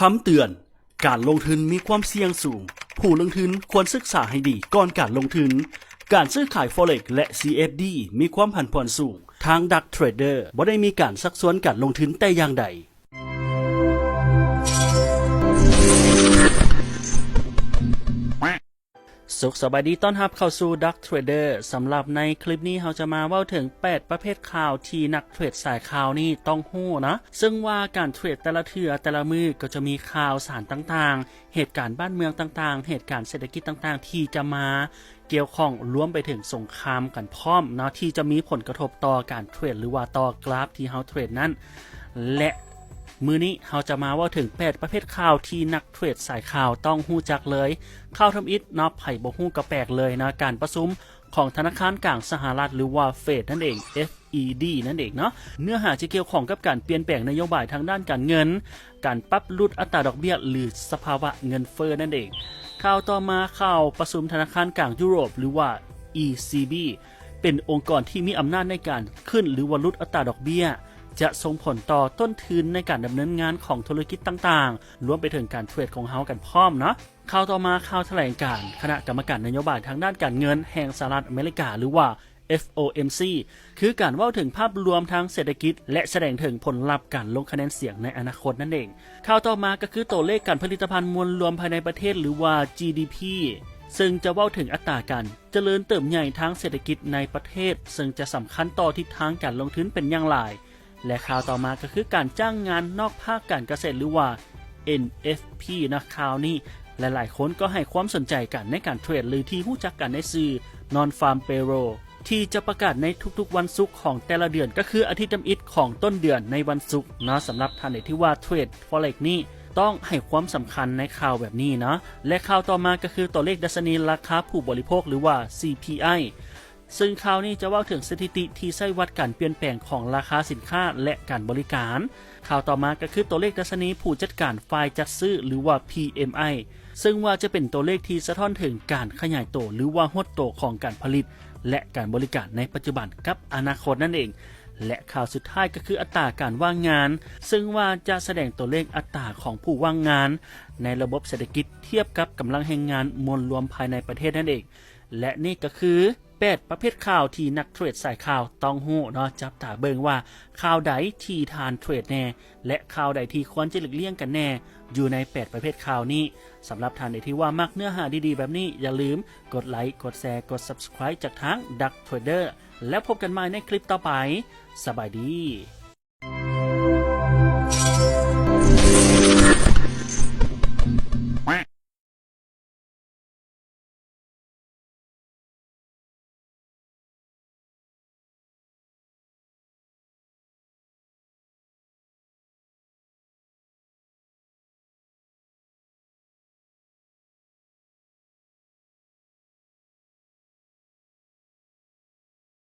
ຄຳເຕືອນ, ການລົງທຶນມີຄວາມສ່ຽງສູງ. ຜູ້ລົງທຶນຄວນສຶກສາໃຫ້ດີກ່ອນການລົງທຶນ. ການຊື້ຂາຍ Forex ແລະ CFD ມີຄວາມຜັນຜວນສູງ. ທາງ Dark Trader ບໍ່ໄດ້ມີການຊັກຊວນການລົງທຶນແຕ່ຢ່າງໃດ. ສຸກສະບາຍດີ ຕ້ອນຮັບເຂົ້າສູ່ Dark Trader. ສຳລັບໃນຄລິບນີ້ ເຮົາຈະມາເວົ້າເຖິງແປດປະເພດຂ່າວທີ່ນັກເທຣດສາຍຂາວນີ້ຕ້ອງຮູ້ເນາະ. ເຊິ່ງວ່າການເທຣດແຕ່ລະເທື່ອແຕ່ລະມື້ກໍຈະມີຂ່າວສານຕ່າງໆ, ເຫດການບ້ານເມືອງຕ່າງໆ, ເຫດການເສດຖະກິດຕ່າງໆ ທີ່ຈະມາກ່ຽວຂ້ອງ, ລວມໄປເຖິງສົງຄາມກັນພ້ອມເນາະ, ທີ່ຈະມີຜົນກະທົບຕໍ່ການເທຣດ ຫຼືວ່າຕໍ່ກຣາຟທີ່ເຮົາເທຣດນັ້ນ. ແລະ ມື້ນີ້ເຮົາຈະມາເວົ້າເຖິງແປດປະເພດຂ່າວທີ່ນັກເທຣດສາຍຂາວຕ້ອງຮູ້ຈັກເລີຍ. ຂ່າວທຳອິດເນາະ, ໃຜບໍ່ຮູ້ກໍແປກເລີຍນະ, ການປະຊຸມຂອງທະນາຄານກາງສະຫະລັດ ຫຼືວ່າ Fed ນັ້ນເອງ, F E D ນັ້ນເອງເນາະ. ເນື້ອຫາຈະກ່ຽວຂ້ອງກັບການປ່ຽນແປງນະໂຍບາຍທາງດ້ານການເງິນ, ການປັບຫຼຸດອັດຕາດອກເບ້ຍ ຫຼື ສະພາວະເງິນເຟີ້ນັ້ນເອງ. ຂ່າວຕໍ່ມາ, ຂ່າວປະຊຸມທະນາຄານກາງຢູໂຣບ ຫຼືວ່າ E C B ເປັນອົງກອນທີ່ມີອຳນາດໃນການຂຶ້ນ ຫຼືວ່າຫຼຸດອັດຕາດອກເບ້ຍ ຈະສົ່ງຜົນຕໍ່ຕົ້ນທຶນໃນການດຳເນີນງານຂອງທຸລະກິດຕ່າງໆ, ລວມໄປເຖິງການເທຣດຂອງເຮົາກັນພ້ອມເນາະ. ຂ່າວຕໍ່ມາ, ຂ່າວຖະແຫຼງການຄະນະກຳມະການນະໂຍບາຍທາງດ້ານການເງິນແຫ່ງສະຫະລັດອາເມລິກາ ຫຼືວ່າ F O M C ຄືການເວົ້າເຖິງພາບລວມທາງເສດຖະກິດ ແລະ ສະແດງເຖິງຜົນລັບການລົງຄະແນນສຽງໃນອະນາຄົດນັ້ນເອງ. ຂ່າວຕໍ່ມາກໍຄືຕົວເລກການຜະລິດຕະພັນມວນລວມພາຍໃນປະເທດ ຫຼືວ່າ G D P ເຊິ່ງຈະເວົ້າເຖິງອັດຕາການຈະເລີນເຕີບໃຫຍ່ທາງເສດຖະກິດໃນປະເທດ, ເຊິ່ງຈະສຳຄັນຕໍ່ທິດທາງການລົງທຶນເປັນຢ່າງຫຼາຍ. ແລະ ຂ່າວຕໍ່ມາກໍຄືການຈ້າງງານນອກພາກການກະເສດ ຫຼືວ່າ N F P ນະ. ຂ່າວນີ້ຫຼາຍໆຄົນກໍໃຫ້ຄວາມສົນໃຈກັນໃນການເທຣດ ຫຼືທີ່ຮູ້ຈັກກັນໃນຊື່ Non-Farm Payroll ທີ່ຈະປະກາດໃນທຸກໆວັນສຸກຂອງແຕ່ລະເດືອນ, ກໍຄືອາທິດທຳອິດຂອງຕົ້ນເດືອນໃນວັນສຸກເນາະ. ສຳລັບທ່ານໃດທີ່ວ່າເທຣດ Forex ນີ້ຕ້ອງໃຫ້ຄວາມສຳຄັນໃນຂ່າວແບບນີ້ເນາະ. ແລະ ຂ່າວຕໍ່ມາກໍຄືຕົວເລກດັດຊະນີລາຄາຜູ້ບໍລິໂພກ ຫຼືວ່າ C P I ເຊິ່ງຂ່າວນີ້ຈະເວົ້າເຖິງສະຖິຕິທີ່ໃຊ້ວັດການປ່ຽນແປງຂອງລາຄາສິນຄ້າ ແລະ ການບໍລິການ. ຂ່າວຕໍ່ມາກໍຄືຕົວເລກດັດຊະນີຜູ້ຈັດການຝ່າຍຈັດຊື້ ຫຼືວ່າ P M I ເຊິ່ງວ່າຈະເປັນຕົວເລກທີ່ສະທ້ອນເຖິງການຂະຫຍາຍໂຕ ຫຼືວ່າຫົດໂຕຂອງການຜະລິດ ແລະ ການບໍລິການໃນປັດຈຸບັນກັບອະນາຄົດນັ້ນເອງ. ແລະ ຂ່າວສຸດທ້າຍກໍຄືອັດຕາການວ່າງງານ, ເຊິ່ງວ່າຈະສະແດງຕົວເລກອັດຕາຂອງຜູ້ວ່າງງານໃນລະບົບເສດຖະກິດ ທຽບກັບກຳລັງແຮງງານມວນລວມພາຍໃນປະເທດນັ້ນເອງ. ແລະ ນີ້ກໍຄື ແປດປະເພດຂ່າວທີ່ນັກເທຣດສາຍຂາວຕ້ອງຮູ້ເນາະ. ຈັບຕາເບິ່ງວ່າຂ່າວໃດທີ່ທ່ານເທຣດແດ່ ແລະ ຂ່າວໃດທີ່ຄວນຈະຫຼີກລ່ຽງກັນແດ່ ຢູ່ໃນແປດປະເພດຂ່າວນີ້. ສຳລັບທ່ານໃດທີ່ວ່າມັກເນື້ອຫາດີໆແບບນີ້, ຢ່າລືມກົດໄລ, ກົດແຊ, ກົດ Subscribe ຈາກທາງ Dark Trader ແລ້ວພົບກັນໃໝ່ໃນຄລິບຕໍ່ໄປ. ສະບາຍດີ.